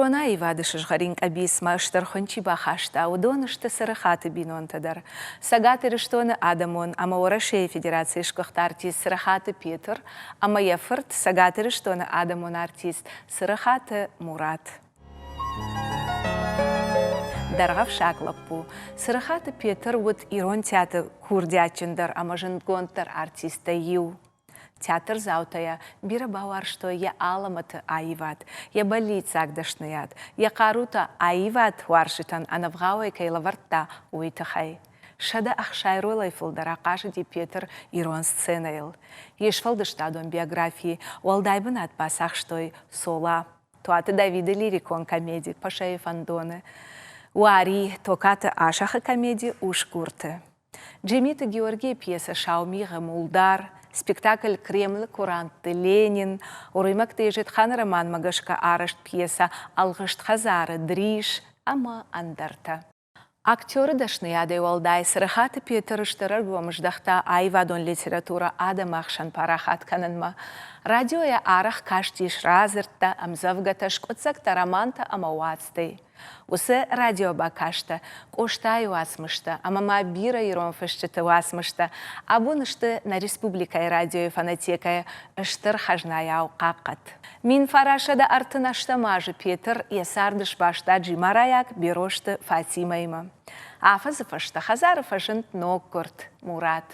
Ирон аивады сызгъӕрин къӕбицмӕ стыр хуын чи бахаста, уыдон сты Цырыхаты бинонтӕ дӕр. Цӕгат Ирыстоны адӕмон ӕмӕ Уӕрӕсейы Федерацийы сгуыхт артист Цырыхаты Петр ӕмӕ йӕ фырт, Цӕгат Ирыстоны адӕмон артист Цырыхаты Мурат. Дӕргъӕвсаг лӕппу Цырыхаты Петр уыд ирон театры курдиатджындӕр ӕмӕ зындгонддӕр артисттӕй иу. Театрдзаутӕ йӕ бирӕ бауарзтой йӕ алӕмӕты аивад, йӕ бӕллиццаг дӕсныйад, йӕ хъарутӕ аивад уарзджытӕн ӕнӕвгъауӕй кӕй лӕвӕрдта, уый тыххӕй. 160 ролӕй фылдӕр ахъазыди Петр ирон сценӕйыл. Йе сфӕлдыстадон биографийы уӕлдай бынат бацахстой Цола, Туаты Давиды лирикон комеди «Пашайы фӕндон-ы», Уари, Токаты Асӕхы комеди «Усгурты». Джимиты Георгийы пьесӕ «Сау мигъы мулдар», спектакль «Кремлы курантты Ленин», Уырыймӕгты Езетханы романмӕ гӕсгӕ арӕзт пьесӕ «Ӕлгъыст хӕдзары Дрис» ӕмӕ ӕндӕртӕ. Актеры дӕсныйадӕй уӕлдай Цырыхаты Петр стыр ӕргом здӕхта аивадон литературӕ адӕмы ӕхсӕн парахат кӕнынмӕ. Радиойӕ арӕх кастис радзырдтӕ, ӕмдзӕвгӕтӕ, скъуыддзӕгтӕ, романтӕ ӕмӕ уацтӕй. Уыцы радиобакасттӕ, Къостайы уацмыстӕ ӕмӕ ма бирӕ ирон фысджыты уацмыстӕ абон сты нӕ республикӕйы радиойы фонотекӕйы стыр хӕзнайау хъахъхъӕд. 1938 азы Петр йӕ цард сбаста джимарайаг Берозты Фатимӕимӕ. Афӕдзы фӕстӕ хӕдзары фӕзынд ноггуырд Мурат.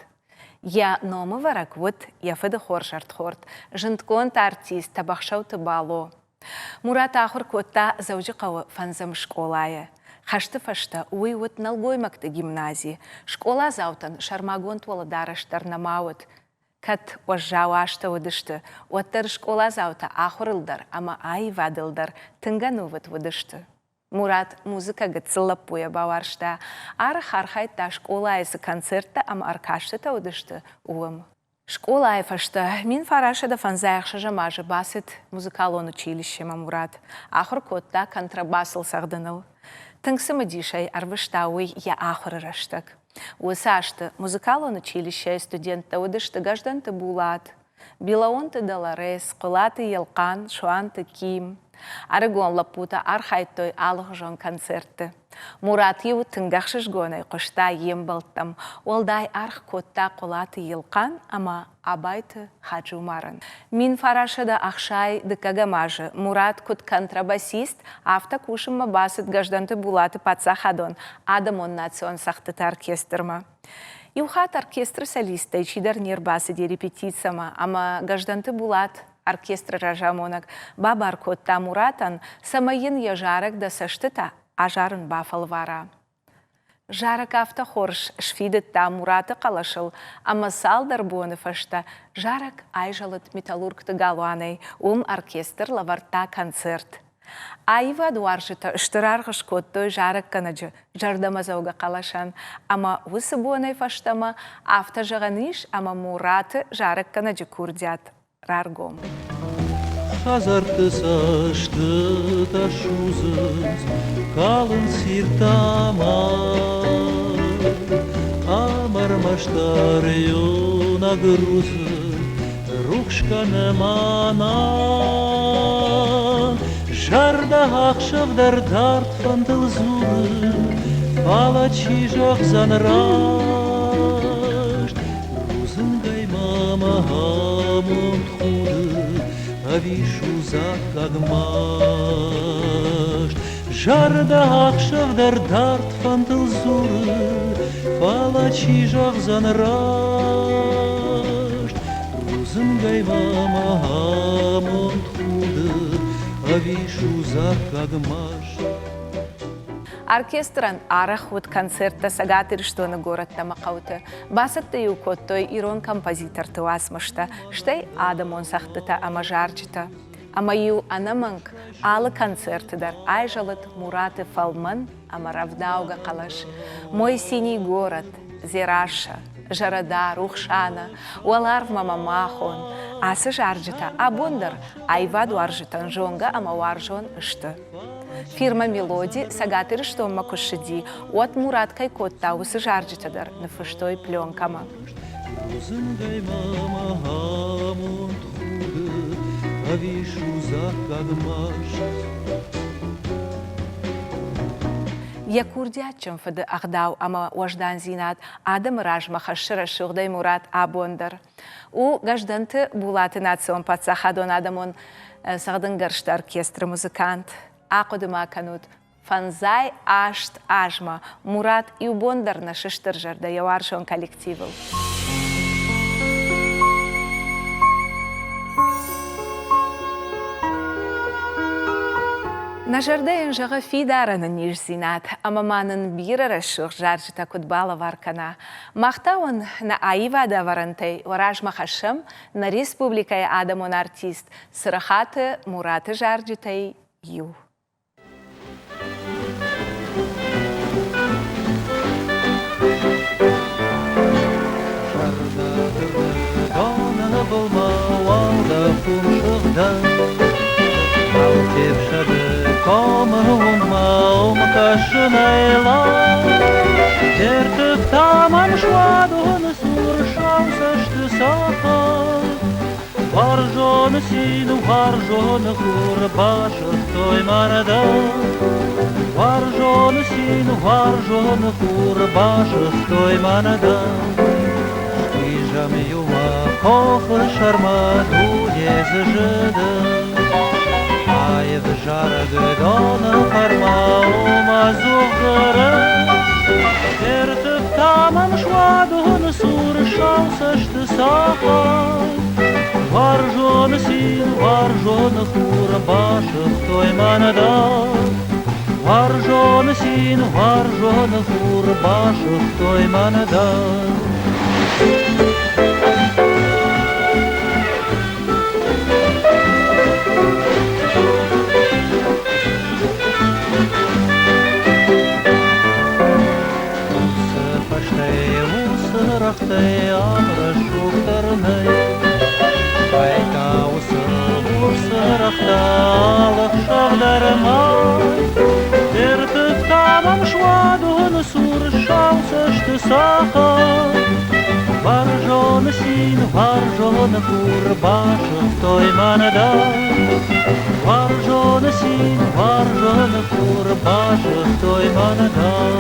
Йӕ номӕвӕрӕг уыд йӕ фыды хорз ӕрдхорд, зындгонд артист Тӕбӕхсӕуты Бало. Мурат ахуыр кодта Дзӕуджыхъӕуы фӕндзӕм скъолайы. Хӕсты фӕстӕ уый уыд нӕлгоймӕгты гимнази. Скъоладзаутӕн сӕрмагонд уӕлӕдарӕс дӕр нӕма уыд. Кӕд уӕззау азтӕ уыдысты, уӕддӕр скъоладзаутӕ ахуырыл дӕр ӕмӕ аивадыл дӕр тынг ӕнувыд уыдысты. Мурат музыкӕ гыццыл лӕппуйӕ бауарзта, арӕх архайдта скъолайы цы концерттӕ ӕмӕ ӕркастытӕ уыдысты, уым. Скъолайы фӕстӕ 1956 азы бацыд музыкалон училищемӕ Мурат, ахуыр кодта контрабасыл цӕгъдыныл. Тынг цымыдисӕй ӕрвыста уый йӕ ахуыры рӕстӕг. Уыцы азты музыкалон училищӕйы студенттӕ уыдысты Гӕздӕнты Булат, Билаонты Долорес, Хъуылаты Елхъан, Суанты Ким. Ӕрыгон лӕппутӕ архайдтой алыхуызон концертты. Мурат-иу тынг ӕхсызгонӕй хъуыста йе мбӕлттӕм, уӕлдай аргъ кодта Хъуылаты Елхъан ӕмӕ Абайты Хаджумарӕн. 1960 дыккӕгӕм азы Мурат куыд контрабасист, афтӕ кусынмӕ бацыд Гӕздӕнты Булаты паддзахадон адӕмон национ цӕгъдтыты оркестрмӕ. Иу хатт оркестры солисттӕй чидӕр не рбацыди репетицӕмӕ ӕмӕ Гӕздӕнты Булат оркестры разамонӕг бабар кодта Муратӕн, цӕмӕй йын йӕ зарӕг Дӕ цӕстытӕ азарын бафӕлвара. Зарӕг афтӕ хорз сфидыдта Мураты хъӕлӕсыл, ӕмӕ цалдӕр боны фӕстӕ зарӕг айзӕлыд Металлургты галуанӕй, уым оркестр лӕвӕрдта концерт. Аивадуарзджытӕ стыр аргъ скодтой зарӕггӕнӕджы зӕрдӕмӕдзӕугӕ хъӕлӕсӕн, ӕмӕ уыцы бонӕй фӕстӕмӕ афтӕ зӕгъӕн ис, ӕмӕ Мураты зарӕггӕнӕджы курдиат раргом. Хӕдзӕртты цӕстытӕ судзынц, калынц иртӕмӕ. Ӕмӕ ӕрмӕстдӕр иунӕг рудзынг рухс кӕны мӕнӕн. Зӕрдӕ ӕхсӕв дӕр дард фӕндыл дзуры, фӕлӕ чи зӕгъдзӕн раст? Рудзынгӕй мӕм амонд худы, ӕви судзаггаг маст? Зӕрдӕ ӕхсӕв дӕр дард фӕндыл дзуры, фӕлӕ чи зӕгъдзӕн раст? Рудзынгӕй мӕм амонд худы, ӕви судзаггаг маст? Оркестрӕн арӕх уыд концерттӕ Цӕгат Ирыстоны горӕттӕ ӕмӕ хъӕуты. Бацӕттӕ-иу кодтой ирон композиторты уацмыстӕ, стӕй адӕмон цӕгъдтытӕ ӕмӕ зарджытӕ. Ӕмӕ-иу ӕнӕмӕнг алы концерты дӕр айзӕлыд Мураты фӕлмӕн ӕмӕ рӕвдаугӕ хъӕлӕс. Мой синий город, Дзерассӕ, Зӕрӕда, Рухсана, Уӕларвмӕ мӕ махон. Ацы зарджытӕ абон дӕр аивадуарзджытӕн зонгӕ ӕмӕ уарзон сты. Фирмӕ «Мелоди» Цӕгат Ирыстонмӕ куы ссыди, уӕд Мурат кӕй кодта, уыцы зарджытӕ дӕр ныффыстой пленкӕмӕ. Рудзынгӕй мӕм амонд худы, ӕви судзаггаг маст. Йӕ курдиатджын фыды ӕгъдау ӕмӕ уӕздандзинад адӕмы размӕ хӕссы рӕсугъдӕй Мурат абон дӕр. У Гӕздӕнты Булаты национ паддзахадон адӕмон цӕгъдынгӕрзты оркестры музыкант. Ахъуыды ма кӕнут, фӕндзай аст азмӕ Мурат иу бон дӕр нӕ сыстырзӕрдӕ йӕ уарзон коллективыл. Нӕ зӕрдӕ йын зӕгъы фидар ӕнӕниздзинад ӕмӕ ма нын бирӕ рӕсугъд зарджытӕ куыд балӕвар кӕна. Мах та уын нӕ аивады ӕвӕрӕнтӕй уӕ размӕ хӕссӕм нӕ республикӕйы адӕмон артист Цырыхаты Мураты зарджытӕй иу. Доны былмӕ уӕлдӕфон сыгъдӕг, Нал фефсӕды комы уынгмӕ уым кӕсынӕй лӕг. Ферттывта мӕм суадоны цур сау цӕсты цӕхӕр. Уарзоны цин, уарзоны хур басыгътой мӕрдӕ. Уарзоны цин, уарзоны хур басыгътой мӕрдӕ. Схизӕм иумӕ хохы сӕрмӕ дуне дзы зыды. Аив зарӕг доны хъӕрмӕ уымӕ дзугъыры. Ферттывта мӕм суадоны цур сау цӕсты цӕхӕр. Уарзоны цин, уарзоны хур басыгътой мӕнӕ дӕр. Уарзоны цин, уарзоны хур басыгътой мӕнӕ дӕр. Уыцы фӕстӕ уыцы рӕгътӕй ам рӕсугъддӕр нӕй. Байта уыцы урсы рӕгътӕ алы хсӕв дӕр мӕй. Ферттывта мӕм суадоны цур сау цӕсты цӕхӕр. Уарзоны цин, уарзоны хур басыгътой мӕнӕ дӕр. Уарзоны цин, уарзоны хур басыгътой мӕнӕ дӕр.